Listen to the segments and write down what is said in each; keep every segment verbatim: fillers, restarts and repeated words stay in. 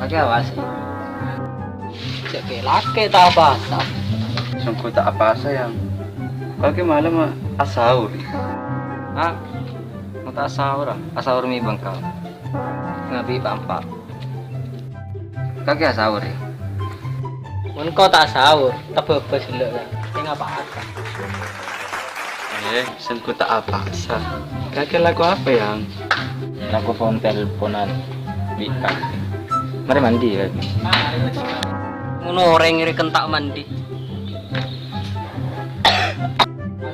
Kakè apa sè? Cè' kè lakè ta' apa-apa. Sèngko' ta' apa, sayang. Kakè malem asaor. Hah? Engko' ta' asaor, ah. Asaor mè' bengkal. Ngabi pa'-empa'. Kakè asaor, yâ? Mon engko' ta' asaor, tabâbâs ghellâ', kan? Sè ngapa-apa? Eh, sèngko' ta' apa-apa. Kakè lako apa, Yang? Lako pon-telponan bi' kakè. Marè mandi, yâ. Ngono orèng rèken ta' mandi.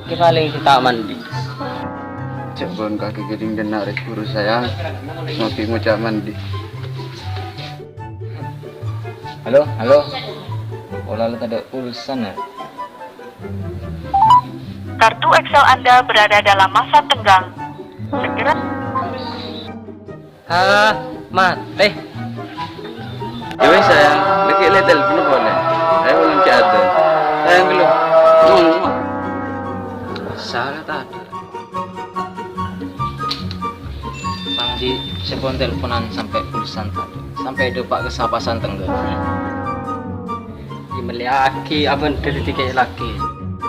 Kakè palèng sè ta' mandi. Cè' bân kakè ghâdhing dâna' rè buru, sayang. Ngopi ngoca' mandi. Halo, halo. Pola la tadâ' pulsa, nah. Kartu Excel Anda berada dalam masa tenggang. Segera. Hah, matè. Yâ wes, sayang, lagi lihat telepon boleh. Ayo, ulang chat. Sayang dulu. Salah tadi. Panggi sè pon telponan sampè' pulsa tadi. Sampè' dâpa' ka sapasan tengghâl. Yâ mellèyaghi abâ' dâri dhika lakè.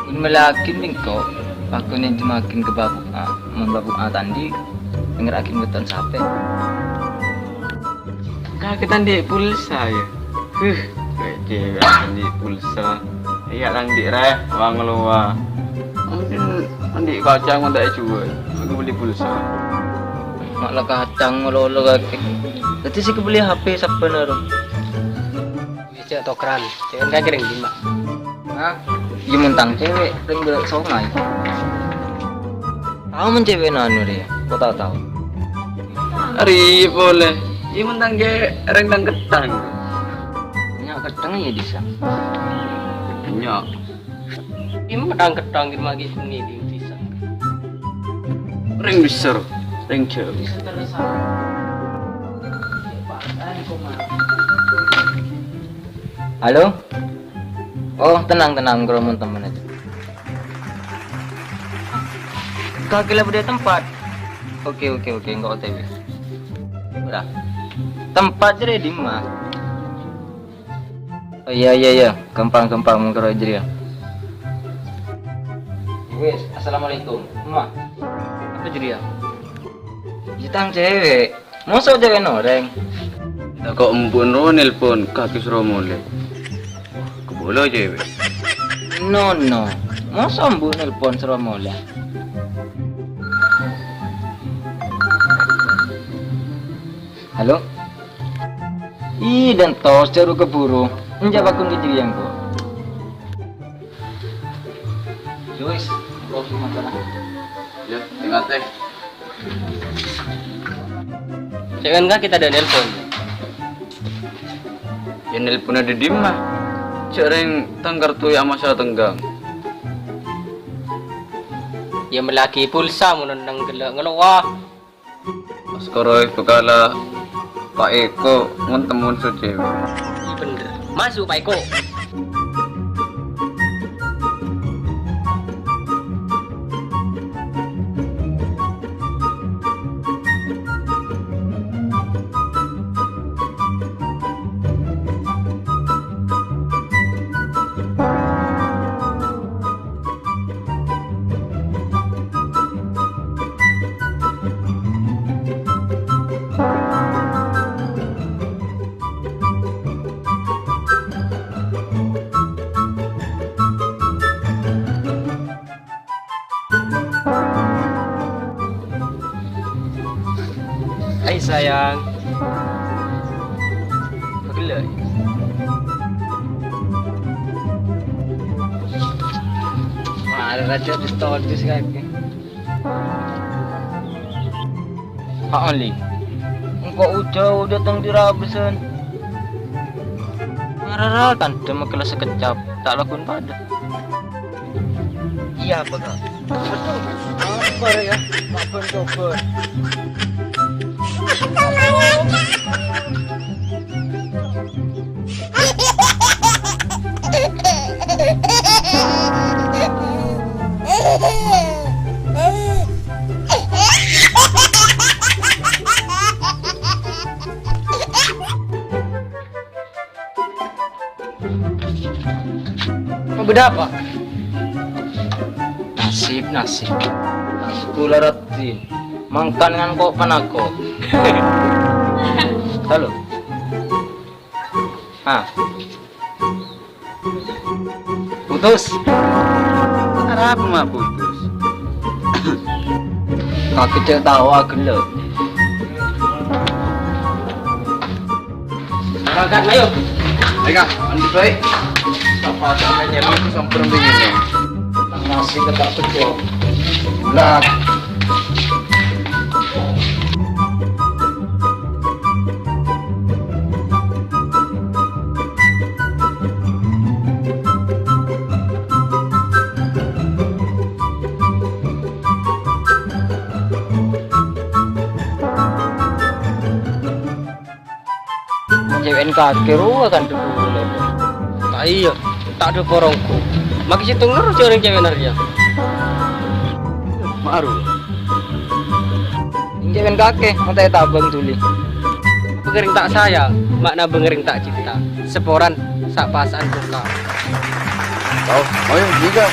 Mon mellèyaghi bengko, aku nènjhemmaghi ka babu'na. Mon babu'na ta' andi', ènggherraghi button sapè. Kakè ta' andi' pulsa, yâ? Huh, cewek ta' andi' pulsa. Iyâ, ta' andi', rè, wang lowa. Mungkin andi' kacang mon ta' èjhuwâl. Aku beli pulsa. Ma' la kacang malolo kakè. Dhâddhi sè kabelli H P sabbhân aro. Wis, cè' tokaran. Cewek kakè rèng dimma? Hah? Iyâ, mon tang cewek, rèng bârâ' songay. Tao mon cewek nanu rè, ko' ta' tao. Arè polè. Iyâ, mon tang cewek, rèng tang ketthang. Nya' ketthang yâ, Disa? Nya'. Iyâ, mon tang ketthang, gimana gitu nih, di Disa? Rèng bhâsar, rèng jhâu. Halo? Oh, tenang, tenang, kalau mau temen aja. Kakè la bâdâ tempat. Oke, oke, oke, engko' O T W. Ora. Tempat jârèya dimma? Oh, iyâ, iyâ, iyâ. Gampang, gampang, mongkoro jârèya. Wes, assalamualaikum. Emma. Apa jârèya? Iyâ, tang cewek. Mosok cewek orèng? Tako' embu'en ro nelpon, kakè soro molè. Kobâlâ cewek. No, no. Mosok embu' nelpon soro molè? Halo? Ih, dântos, jhâ' ro keburu. Enjâ' bâkun kejadian, kok. Yowes, engko' sè masalah. Yâ, sèngatè. Cè' kan kakè tadâ' nelpon. Yâ, nelponna dâ' dimma? Jhâ' rèng tang kartu yâ masa tenggang. Yâ, mellèyaghi pulsa mon neng ghellâ' ngalowa. Askara bhâkal Pa' Eko mon-temon socè. Iyâ bhender. Maso' Pa' Eko. Hai sayang. Pegel ya? Wah, ada raja di stordis kaki. Pak Ali, engko' ujâ-ujâ teng dira besen. Marara kan demek kela sekejap, tak lagun pada. Iya, apa, Kak? Betul. Sabar ya, Pak Ben Coba. Dâpa'. Nasib, nasib. Sekolah rutin. Mangkan ngan ko' panako. Halo. Ah. Putus. Arapa ma' putus? Kakè cè' tao aghellâ'. Berangkat, ayo. Ayo, Kak, lanjut, Boy. Apa sampai nyampe samperan begini? Masih tetap sekolah. Lah. Cewek kakè rowa kan dulu. Ta' iyâ, ta' dâpa' rongko. Makè sèttong terros jâ' orèng cewek narèya. Maru. Cewek kakè, mata tabâng duli. Apa kering ta' sayang, makna bengering ta' cinta. Seporan, sa' pasa'an buka. Tao, ayo, juga.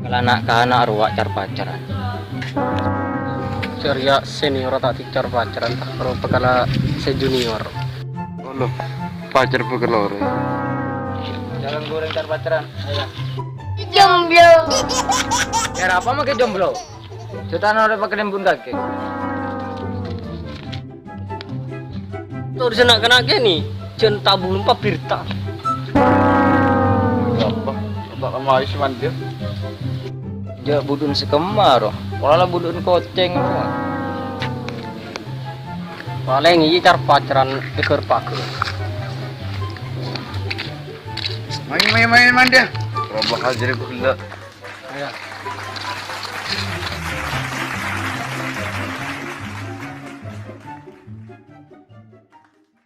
Kala na'-kana' rowa car-pacaran. Jârèya senior ta' dicar-pacaran, ta' karo pakala sè junior. Olo, pacar pakala orèng. Jangan goreng car-pacaran, ayo. Jomblo. Kèra apa makè jomblo? Jâ' ta' noro' pakalimbun kakè. Tur sè na'-kana' kènè', jân tabung pabirta. Apa? Apa kamu habis mandi? Jâ' budun sè kemma, ro. Pola la budun kocèng, ro. Palèng iyâ car-pacaran egar-pagar. Main, main, main, main dia. Robah aja deh gula. Ayo.